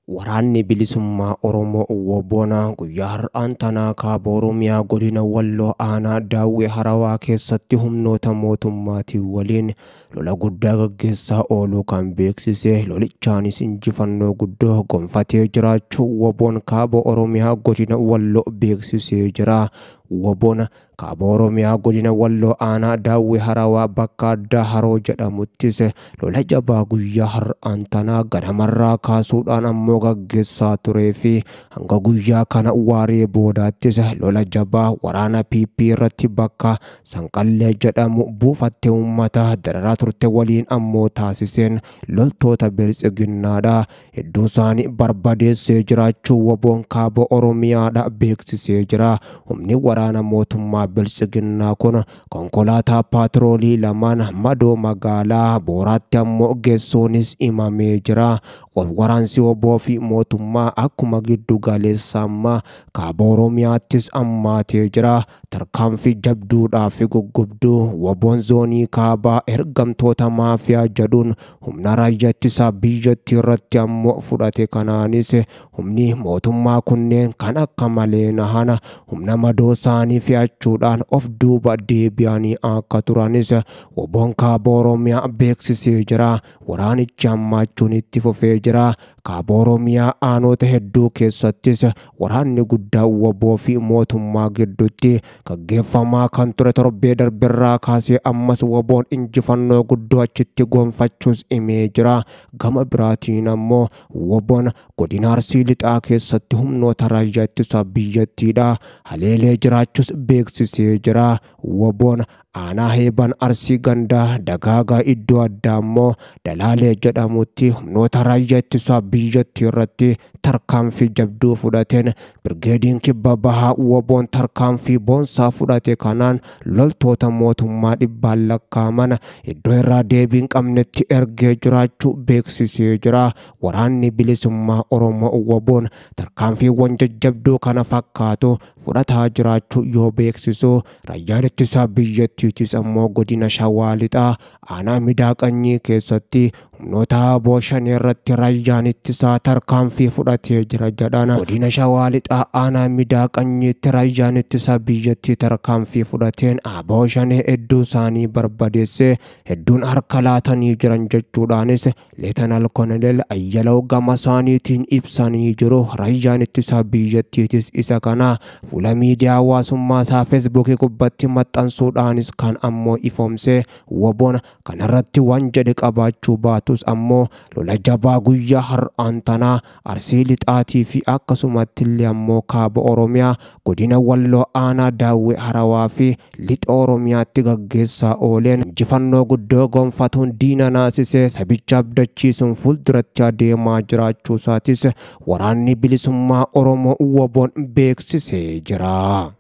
Waraanni bilisummaa Oromoo WBOn guyyaa har'aan tanaa kaaba Oromiyaa godina Walloo aanaa Daawwee Harawaa keessatti humnoota mootummaatiin waliin lola guddaa gaggeessaa ooluu kan beeksise lolichaanis injifannoo guddoo gonfatee jiraachuu WBOn kaaba Oromiyaa godina Walloo beeksisee jira. WBOn kaaba Oromiyaa godina Walloo aanaa Daawwee Harawaa bakka addaa Haroo jedhamuttis lola jabaa guyyaa har'aan tanaa ganamarraa kaasuudhaan ammoo gaggeessaa turee fi hanga guyyaa kana waaree boodaattis lola jabaa waraana PP irratti bakka Sanqallee jedhamu buufattee uummata dararaa turte waliin ammoo taasiseen loltoota biltsiginnaadha. Hedduu isaanii barbadeessee jiraachuu WBOn kaaba Oromiyaadha beeksisee jira. Humni waraana mootummaa biltsiginnaa kun konkolaataa paatroolii lamaan madoo magaalaa Booraatti ammoo geessuunis himamee jira. Waraansi WBO fi mootummaa akkuma giddu galeessa ammaa kaaba Oromiyaattis ammaatee jira. Tarkaanfii jabduudhaa fi guggubduu WBOn zoonii kaabaa ergamtoota maafiyaa jedhuun humna raayyaa ittisaa biyyattii irratti ammoo fudhate kanaanis humni mootummaa kunneen kan akka malee nahana humna madoo isaanii fe'achuudhaan of duuba deebi'anii akka turanis WBOn kaaba Oromiyaa beeksisee jira. Waraanichi hammaachuun itti fufee jira. Kaaba Oromiyaa aanota hedduu keessattis waraanni guddaa WBO fi mootummaa gidduutti gaggeeffamaa kan ture torbee darbirraa kaasee ammas WBOn injifannoo guddoo achitti gonfachuus himee jira. Gama biraatiin ammoo WBOn godina Arsii Lixaa keessatti humnoota raayyaa ittisaa biyyattiidha haleelee jiraachuus beeksisee jira. WBOn aanaa Heeban Arsii gandaa Dagaagaa iddoo addaa ammoo Dalaalee jedhamutti humnoota raayyaa ittisaa biyyattii irratti tarkaanfii jabduu fudhateen birgeediin kibba bahaa WBOn tarkaanfii boonsaa fudhate kanaan loltoota mootummaa dhibbaan lakkaa'aman iddoo irraa deebii hin qabnetti ergee jiraachuu beeksisee jira. Waraanni bilisummaa Oromoo WBOn tarkaanfiiwwan jajjabduu kana fakkaatu fudhataa jiraachuu yoo beeksisu raayyaan ittisaa biyyattiitis ammoo godina Shawaa Lixaa aanaa Midaaqanyii keessatti humnoota ABO shanee irratti raayyaan ittisaa tarkaanfii fudhatee jira jedhan. Godina Shawaa Lixaa aanaa Midaaqanyiitti raayyaan ittisaa biyyattii tarkaanfii fudhateen ABO shanee hedduu isaanii barbadeessee hedduun harka laatanii jiran jechuudhaanis Leetanaal Koloneel Ayyalaw gama isaaniitiin ibsanii jiru. Raayyaan ittisaa biyyattiitis isa kana fuula miidiyaa hawaasummaa isaa Feesbuukii gubbatti maxxansuudhaanis kan ammoo ifoomse WBOn kanarratti waan jedhe qabaachuu baatus ammoo lola jabaa guyyaa har'aan tanaa Arsii Lixaatii fi akkasumatti illee ammoo kaaba Oromiyaa godina Walloo aanaa Daawwee Harawaa fi lixa Oromiyaatti gaggeessaa ooleen injifannoo guddoo gonfatuun diina naasisee sabicha abdachiisuun fuulduratti adeemaa jiraachuu isaatis waraanni bilisummaa Oromoo WBOn beeksisee jira.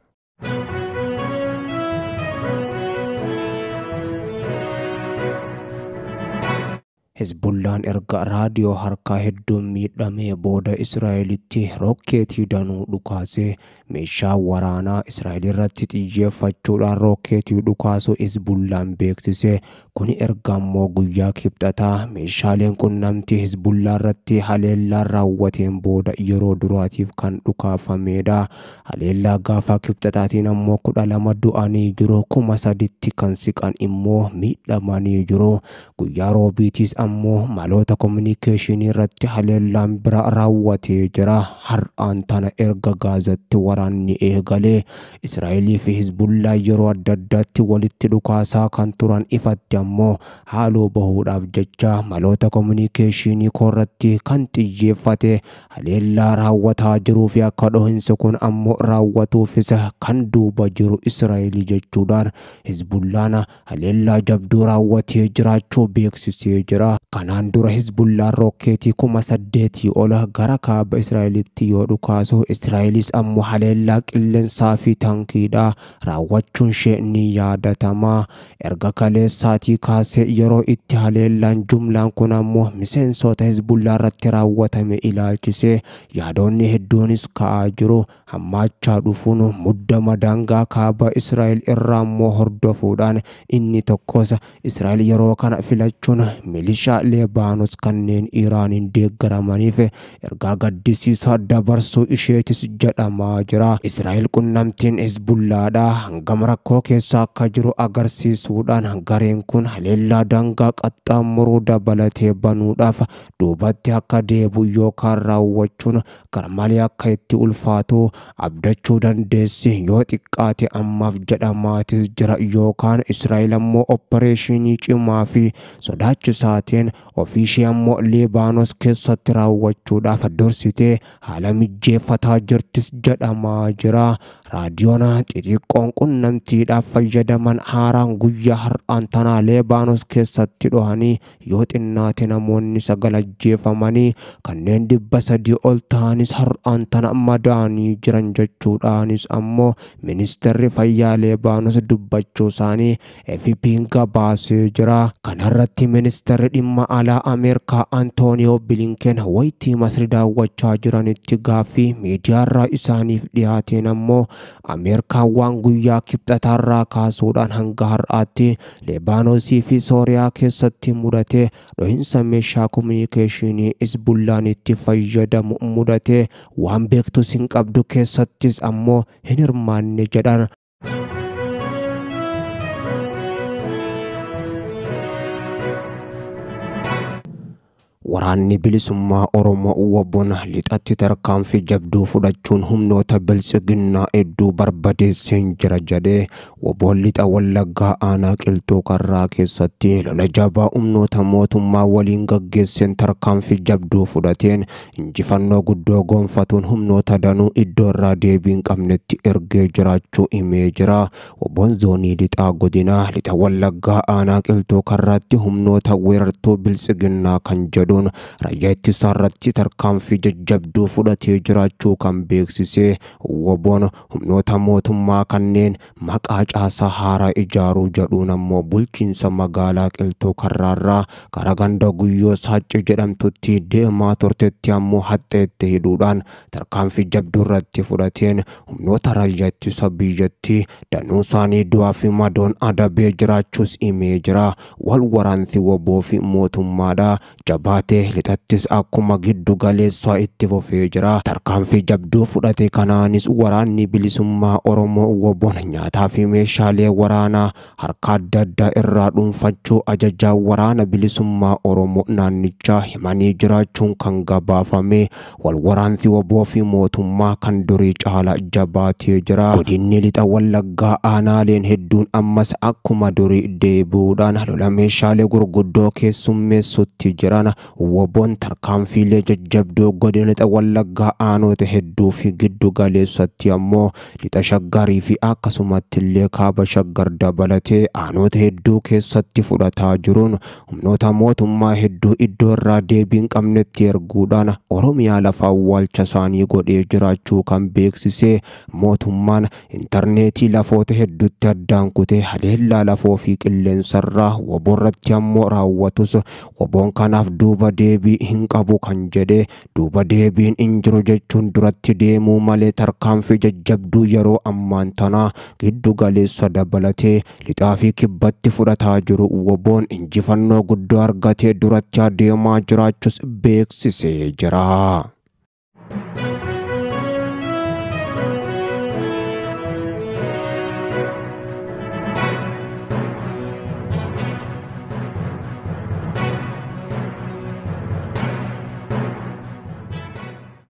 Hezbollaan erga raadiyoo harkaa hedduun miidhamee booda Israa'elitti rokkeetii danuu dhukaasee meeshaa waraanaa Israa'el irratti xiyyeeffachuudhaan rokkeetii dhukaasuu Hezbollaan beeksise. Kuni erga ammoo guyyaa kibxataa meeshaaleen qunnamtii Hezbollaa irratti haleellaan raawwateen booda yeroo duraatiif kan dhukaafamedha. Haleellaa gaafa kibxataatiin ammoo 12 du'anii jiru, 3,000 kan siqan immoo miidhamanii jiru. Guyyaa roobiitiis ammoo maloota kominikeeshinii irratti haleellaan bira raawwatee jira. Har'aan tana erga Gaazatti waraanni eegalee Israa'elii fi Hizbullaa yeroo adda addaatti walitti dhukaasaa kan turan ifatti ammoo haaloo bahuudhaaf jecha maloota kominikeeshinii korratti kan xiyyeeffate haleellaa raawwataa jiruu fi akka dhohinsi kun ammoo raawwatuufis kan duuba jiru Israa'elii jechuudhaan Hizbullaan haleellaa jabduu raawwatee jiraachuu beeksisee jira. Kanaan dura Hizbullaan rokkeetii 8,000 ol gara kaaba Israa'elitti yoo dhukaasu Israa'elis ammoo haleellaa qilleensaa fi taankiidha raawwachuun ishee ni yaadatama. Erga kaleessaatii kaasee yeroo itti haleellaan jumlaan kun ammoo miseensota Hizbullaa irratti raawwatame ilaalchisee yaadonni hedduunis ka'aa jiru. hammaachaa dhufuun muddama daangaa kaaba Israa'el irraa immoo hordofuudhaan inni tokkos Israa'el yeroo kana filachuun milishaa Leebaanos kanneen Iraaniin deeggaramaniif ergaa gaddisiisaa dabarsuu isheetis jedhamaa jira. Israa'el qunnamtiin Hizbullaadhaa hangam rakkoo keessa akka jiru agarsiisuudhaan gareen kun haleellaa daangaa qaxxaamuruu dabalatee banuudhaaf duubatti akka deebi'u yookaan raawwachuun garmalee akka itti ulfaatu abdachuu dandeessi yoo xiqqaate ammaaf jedhamaatis jira yookaan Israa'el ammoo oppareeshinii cimaa fi sodaachisaatiin ofiishee ammoo Liibaanos keessatti raawwachuudhaaf dursitee haala mijeeffataa jirtis jedhamaa jira. Raadiyoon xixiqqoon qunnamtiidhaaf fayyadaman haaraan guyyaa har'aan tanaa Liibaanos keessatti dhohanii yoo xinnaate namoonni 9 ajjeefamanii kanneen 300 ol ta'anis har'aan tana madaanii jiran jechuudhaanis ammoo ministeerri fayyaa Liibaanos dubbachuu isaanii AFP'n gabaasee jira. Kanarratti ministeerri dhimma alaa Ameerikaa Antooniyoo Bilinken wayitii Masri daawwachaa jiranitti gaaffii miidiyaarraa isaaniif dhiyaateen ammoo Ameerikaan waan guyyaa kibxataarraa kaasuudhaan hanga har'aatti Liibaanosii fi Sooriyaa keessatti mudate dhohinsa meeshaa kominikeeshinii Hizbullaan itti fayyadamu mudate waan beektus hin qabdu keessattis ammoo hin hirmaanne jedhan. Waraanni bilisummaa Oromoo WBO'n lixatti tarkaanfii jabduu fudhachuun humnoota biltsiginnaa hedduu barbadeesseen jira jedhee WBO'n lixa Wallaggaa aanaa Qilxuu Karraa keessatti lola jabaa humnoota mootummaa waliin gaggeesseen tarkaanfii jabduu fudhateen injifannoo guddoo gonfatuun humnoota danuu iddoo irraa deebii hin qabnetti ergee jiraachuu himee jira. WBO'n zoonii lixaa godinaa lixa Wallaggaa aanaa Qilxuu Karraatti humnoota weerartuu biltsiginnaa kan jedhuun raayyaa ittisaa irratti tarkaanfii jajjabduu fudhatee jiraachuu kan beeksise WBO'n humnoota mootummaa kanneen maqaa caasaa haaraa ijaaruu jedhuun ammoo bulchiinsa magaalaa Qilxuu Karraarraa gara ganda Guyyoo Saaccee jedhamtutti deemaa turtetti ammoo haxxeetti hidhuudhaan tarkaanfii jabduu irratti fudhateen humnoota raayyaa ittisa biyyattii danuu isaanii du'aa fi madoon adabee jiraachuus himee jira. Wal waraansi WBO fi mootummaadha jabaatee lixattis akkuma giddu galeessaa itti fufee jira. Tarkaanfii jabduu fudhate kanaanis waraanni bilisummaa Oromoo WBO'n nyaataa fi meeshaalee waraanaa harka adda addaa irraa dhuunfachuu ajajaa waraana bilisummaa Oromoo naannichaa himanii jiraachuun kan gabaafame wal waraansi WBO fi mootummaa kan durii caala jabaatee jira. Godinni lixa Wallaggaa aanaaleen hedduun ammas akkuma durii deebi'uudhaan lola meeshaalee gurguddoo keessummeessutti jiran. WBO'n tarkaanfiilee jajjabduu godina lixa Wallaggaa aanota hedduu fi giddu galeessatti ammoo lixa Shaggarii fi akkasumatti illee kaaba Shaggar dabalatee aanota hedduu keessatti fudhataa jiruun humnoota mootummaa hedduu iddoo irraa deebii hin qabnetti erguudhaan Oromiyaa lafa awwaalcha isaanii godhee jiraachuu kan beeksise mootummaan intarneetii lafoota hedduutti addaan kutee haleellaa lafoo fi qilleensarraa WBO irratti ammoo raawwatus WBO'n kanaaf duuba deebii hin qabu kan jedhe duuba deebiin hin jiru jechuun duratti deemuu malee tarkaanfii jajjabduu yeroo ammaan tanaa giddu galeessa dabalatee lixaa fi kibbatti fudhataa jiru WBO'n injifannoo guddoo argatee duratti adeemaa jiraachuus beeksisee jira.